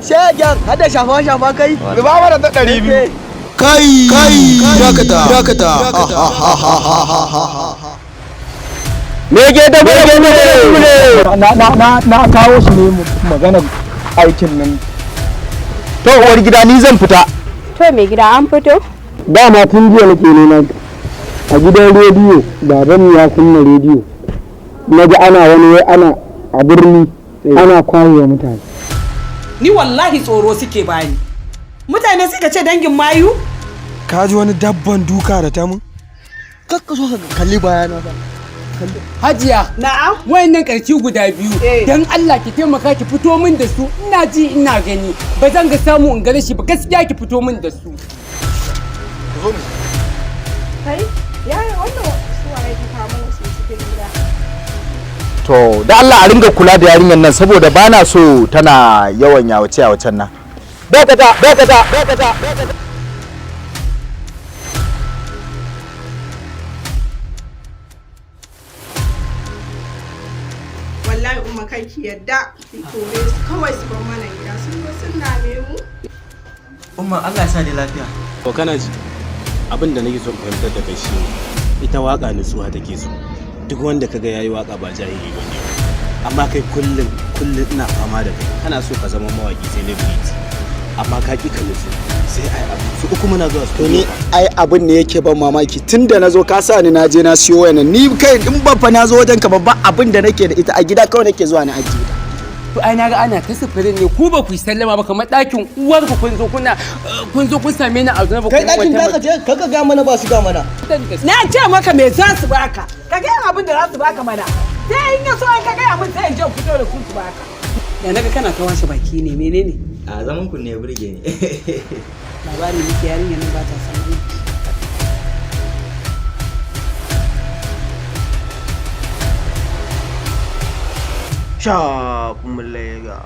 Shegen hada shafa shafa kai. Zuba mana ta 200. Kai kai, dakata dakata. Me ke da ne? Na kawo su ne magana aikin nan. To uwar gida, ni zan fita. To mai gida, an fito? Dama tun jiya nake neman a gidan rediyo, baban ya kunna rediyo. Na ji ana wani wai ana a birni ana kwayewa mutane. Ni wallahi tsoro suke bani. Mutane suka ce dangin mayu? Ka ji wani dabban duka da ta mun. Kakka so ka kalli bayana ba. Hajiya, Na'am. wayannan karci guda biyu, Eh. dan Allah ki taimaka ki fito min da su, ina ji ina gani. Ba zan ga samu in gare shi ba, gaskiya ki fito min da su. Kai, yaya wannan suwaye ka kawo mana su cikin gida? To da Allah a ringa kula da yarinyar nan saboda bana so tana yawan yawace yawacen nan. Dakata dakata dakata. Wallahi umma, kai ki yadda ki kore su, kawai su bar mana gida, sun zo sun dame mu. Umma, Allah ya sa dai lafiya. To kana ji, abin da nake so in fahimtar da kai shine ita waka nutsuwa take so. Duk wanda kaga yayi waka ba jahili bane. Amma kai kullum kullum ina fama da kai, kana so ka zama mawaki celebrity, amma ka ki ka nutsu, sai ai abu su uku muna zuwa To ni studio. ai abin ne yake ban mamaki, tunda na zo ka sa ni na je na siyo wayan ni kai in ban fa na zo wajen ka babban abin da nake da ita a gida kawai nake zuwa na ajiye ta. To ai naga ana ta sufurin ne, ku ba ku yi sallama ba, kamar ɗakin uwar ku kun zo kuna kun zo kun same ni a zaune ba ku Kai, ɗakin wata da ka je ka ga mana ba su ga mana. Na ce maka me za su baka? Ka gaya abin da za su baka mana. Sai in ya so in ka gaya min, sai in je in fito da su su baka. Da naga kana ta washe baki ne, menene? A zaman ku ne ya burge ni. Labari muke, yarinyar nan ba ta son aiki. Sha lega.